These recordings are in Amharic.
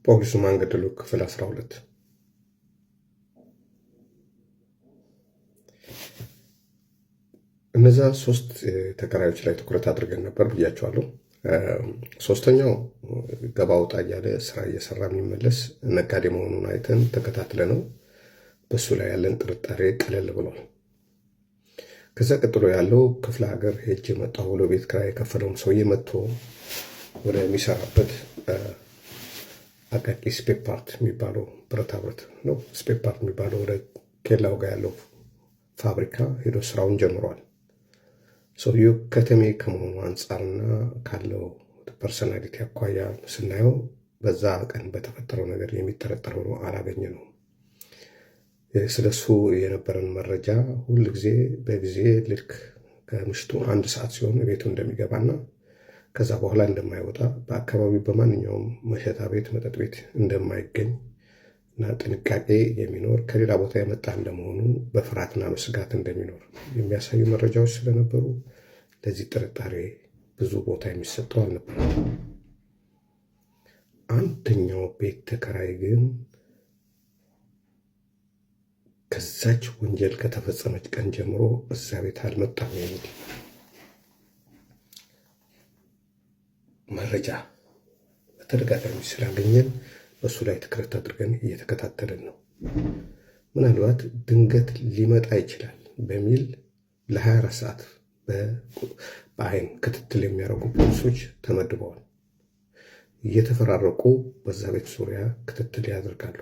ፖሊሱ ማን ገደለው? ክፍል 12። እነዛ ሶስት ተከራዮች ላይ ትኩረት አድርገን ነበር ብያቸዋለሁ። ሶስተኛው ገባ ወጣ እያለ ስራ እየሰራ የሚመለስ ነጋዴ መሆኑን አይተን ተከታትለ ነው በሱ ላይ ያለን ጥርጣሬ ቀለል ብሏል። ከዛ ቀጥሎ ያለው ክፍለ ሀገር ሄጄ መጣሁ ብሎ ቤት ኪራይ የከፈለውም ሰውዬ መጥቶ ወደሚሰራበት አቃቂ spare part የሚባለው ብረታ ብረት ነው፣ spare part የሚባለው ወደ ኬላው ጋር ያለው ፋብሪካ ሄዶ ስራውን ጀምሯል። ሰውዬው ከተሜ ከመሆኑ አንጻርና ካለው personality አኳያ ስናየው በዛ ቀን በተፈጠረው ነገር የሚጠረጠር ሆኖ አላገኘነውም። ስለሱ የነበረን መረጃ ሁል ጊዜ በጊዜ ልክ ከምሽቱ 1 ሰዓት ሲሆን ቤቱ እንደሚገባና ከዛ በኋላ እንደማይወጣ፣ በአካባቢው በማንኛውም መሸታ ቤት፣ መጠጥ ቤት እንደማይገኝ እና ጥንቃቄ የሚኖር፣ ከሌላ ቦታ የመጣ እንደመሆኑ በፍርሃትና በስጋት እንደሚኖር የሚያሳዩ መረጃዎች ስለነበሩ ለዚህ ጥርጣሬ ብዙ ቦታ የሚሰጠው አልነበረም። አንደኛው ቤት ተከራይ ግን ከዛች ወንጀል ከተፈጸመች ቀን ጀምሮ እዛ ቤት አልመጣም የሚል መረጃ በተደጋጋሚ ስላገኘን በእሱ ላይ ትኩረት አድርገን እየተከታተልን ነው። ምናልባት ድንገት ሊመጣ ይችላል በሚል ለ24 ሰዓት በአይን ክትትል የሚያደርጉ ፖሊሶች ተመድበዋል። እየተፈራረቁ በዛ ቤት ዙሪያ ክትትል ያደርጋሉ።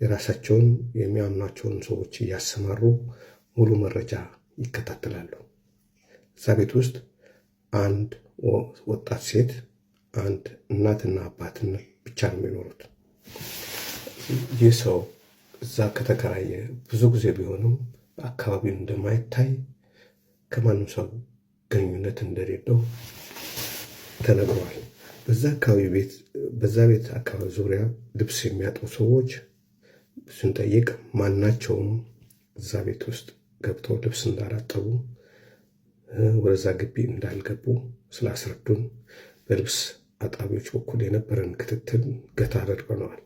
የራሳቸውን የሚያምኗቸውን ሰዎች እያሰማሩ ሙሉ መረጃ ይከታተላሉ። እዛ ቤት ውስጥ አንድ ወጣት ሴት፣ አንድ እናትና አባትን ብቻ ነው የሚኖሩት። ይህ ሰው እዛ ከተከራየ ብዙ ጊዜ ቢሆንም በአካባቢው እንደማይታይ፣ ከማንም ሰው ግንኙነት እንደሌለው ተነግሯል። በዛ ቤት አካባቢ ዙሪያ ልብስ የሚያጥቡ ሰዎች ስንጠይቅ ማናቸውም እዛ ቤት ውስጥ ገብተው ልብስ እንዳላጠቡ፣ ወደዛ ግቢ እንዳልገቡ ስላስረዱን በልብስ አጣቢዎች በኩል የነበረን ክትትል ገታ አድርገነዋል።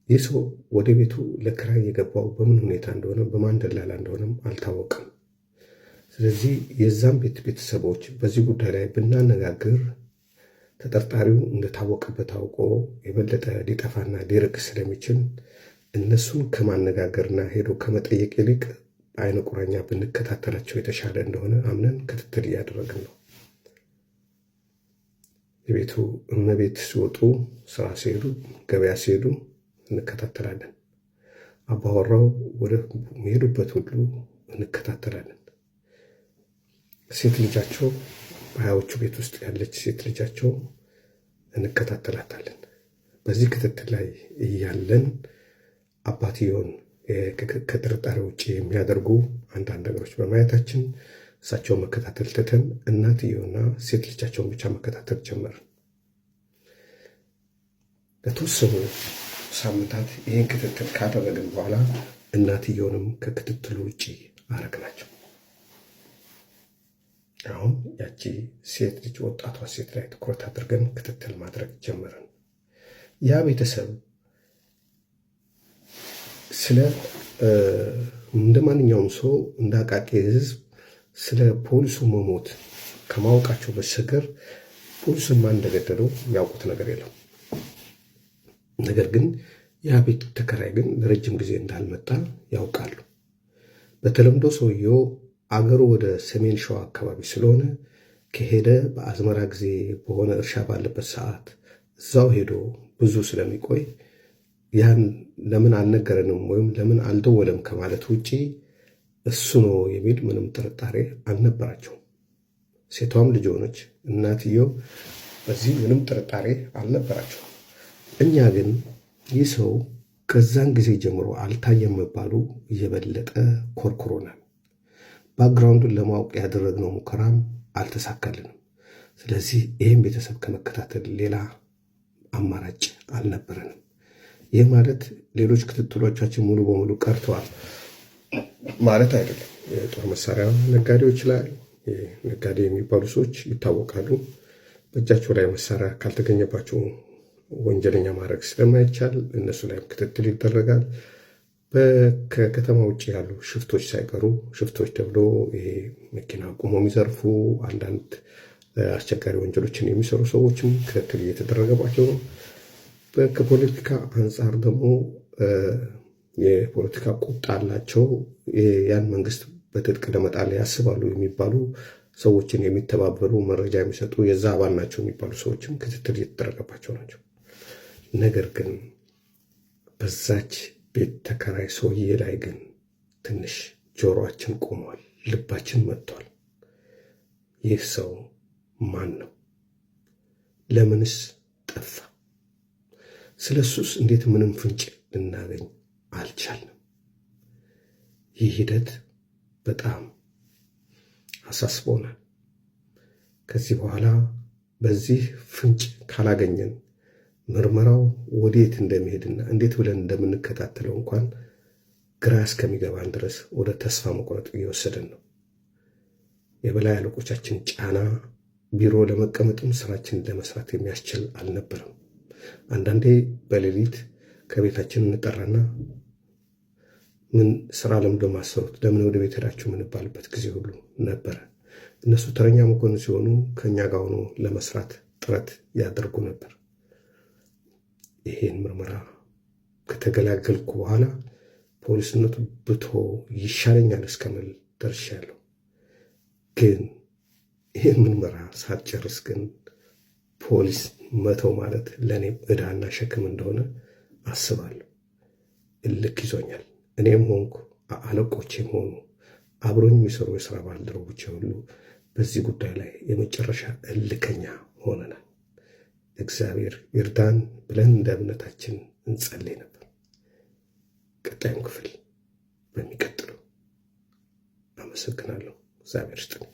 ይህ ሰው ወደ ቤቱ ለክራይ የገባው በምን ሁኔታ እንደሆነ፣ በማን ደላላ እንደሆነም አልታወቀም። ስለዚህ የዛም ቤት ቤተሰቦች በዚህ ጉዳይ ላይ ብናነጋግር ተጠርጣሪው እንደታወቀበት አውቆ የበለጠ ሊጠፋና ሊርቅ ስለሚችል እነሱን ከማነጋገርና ሄዶ ከመጠየቅ ይልቅ በአይነ ቁራኛ ብንከታተላቸው የተሻለ እንደሆነ አምነን ክትትል እያደረግን ነው። የቤቱ እመቤት ሲወጡ፣ ስራ ሲሄዱ፣ ገበያ ሲሄዱ እንከታተላለን። አባወራው ወደ ሚሄዱበት ሁሉ እንከታተላለን። ሴት ልጃቸው፣ በ20ዎቹ ቤት ውስጥ ያለች ሴት ልጃቸው እንከታተላታለን። በዚህ ክትትል ላይ እያለን አባትየውን ከጥርጣሬ ውጭ የሚያደርጉ አንዳንድ ነገሮች በማየታችን እሳቸውን መከታተል ትተን እናትየውና ሴት ልጃቸውን ብቻ መከታተል ጀመርን። ለተወሰኑ ሳምንታት ይህን ክትትል ካደረግን በኋላ እናትየውንም ከክትትሉ ውጭ አረግናቸው። አሁን ያቺ ሴት ልጅ፣ ወጣቷ ሴት ላይ ትኩረት አድርገን ክትትል ማድረግ ጀመርን። ያ ቤተሰብ ስለ እንደ ማንኛውም ሰው፣ እንደ አቃቂ ሕዝብ ስለ ፖሊሱ መሞት ከማወቃቸው በስተቀር ፖሊሱን ማን እንደገደለው የሚያውቁት ነገር የለም። ነገር ግን ያ ቤት ተከራይ ግን ለረጅም ጊዜ እንዳልመጣ ያውቃሉ። በተለምዶ ሰውየው አገሩ ወደ ሰሜን ሸዋ አካባቢ ስለሆነ ከሄደ በአዝመራ ጊዜ በሆነ እርሻ ባለበት ሰዓት እዛው ሄዶ ብዙ ስለሚቆይ ያን ለምን አልነገረንም ወይም ለምን አልደወለም ከማለት ውጪ እሱ ነው የሚል ምንም ጥርጣሬ አልነበራቸውም። ሴቷም ልጅ ሆነች እናትየው በዚህ ምንም ጥርጣሬ አልነበራቸውም። እኛ ግን ይህ ሰው ከዛን ጊዜ ጀምሮ አልታየም መባሉ እየበለጠ ኮርኩሮናል። Background ኡን ለማወቅ ያደረግነው ሙከራም አልተሳካልንም። ስለዚህ ይህም ቤተሰብ ከመከታተል ሌላ አማራጭ አልነበረንም። ይህ ማለት ሌሎች ክትትሎቻችን ሙሉ በሙሉ ቀርተዋል ማለት አይደለም። የጦር መሳሪያ ነጋዴዎች ላይ ነጋዴ የሚባሉ ሰዎች ይታወቃሉ። በእጃቸው ላይ መሳሪያ ካልተገኘባቸው ወንጀለኛ ማድረግ ስለማይቻል እነሱ ላይም ክትትል ይደረጋል። ከከተማ ውጭ ያሉ ሽፍቶች ሳይቀሩ፣ ሽፍቶች ተብሎ ይሄ መኪና ቆሞ የሚዘርፉ፣ አንዳንድ አስቸጋሪ ወንጀሎችን የሚሰሩ ሰዎችም ክትትል እየተደረገባቸው ነው። ከፖለቲካ አንጻር ደግሞ የፖለቲካ ቁጣ አላቸው፣ ያን መንግስት በትጥቅ ለመጣል ያስባሉ የሚባሉ ሰዎችን የሚተባበሩ፣ መረጃ የሚሰጡ፣ የዛ አባል ናቸው የሚባሉ ሰዎችም ክትትል እየተደረገባቸው ናቸው። ነገር ግን በዛች ቤት ተከራይ ሰውዬ ላይ ግን ትንሽ ጆሮአችን ቆሟል፣ ልባችን መጥቷል። ይህ ሰው ማን ነው? ለምንስ ጠፋ? ስለ እሱስ እንዴት ምንም ፍንጭ ልናገኝ አልቻልንም? ይህ ሂደት በጣም አሳስቦናል። ከዚህ በኋላ በዚህ ፍንጭ ካላገኘን ምርመራው ወዴት እንደሚሄድና እንዴት ብለን እንደምንከታተለው እንኳን ግራ እስከሚገባን ድረስ ወደ ተስፋ መቁረጥ እየወሰደን ነው። የበላይ አለቆቻችን ጫና ቢሮ ለመቀመጥም ስራችንን ለመስራት የሚያስችል አልነበረም። አንዳንዴ በሌሊት ከቤታችን እንጠራና ምን ስራ ለምዶ ማሰሩት፣ ለምን ወደ ቤት ሄዳችሁ የምንባልበት ጊዜ ሁሉ ነበረ። እነሱ ተረኛ መኮንን ሲሆኑ ከእኛ ጋር ሆኖ ለመስራት ጥረት ያደርጉ ነበር። ይሄን ምርመራ ከተገላገልኩ በኋላ ፖሊስነቱ ብቶ ይሻለኛል እስከምል ደርሻለሁ። ግን ይህን ምርመራ ሳትጨርስ ግን ፖሊስ መተው ማለት ለእኔም ዕዳና ሸክም እንደሆነ አስባለሁ። እልክ ይዞኛል። እኔም ሆንኩ አለቆቼም ሆኑ አብሮኝ የሚሰሩ የስራ ባልደረቦቼ ሁሉ በዚህ ጉዳይ ላይ የመጨረሻ እልከኛ ሆነናል። እግዚአብሔር ይርዳን ብለን እንደ እምነታችን እንጸልይ ነበር። ቀጣዩን ክፍል በሚቀጥለው። አመሰግናለሁ። እግዚአብሔር ይስጥልኝ።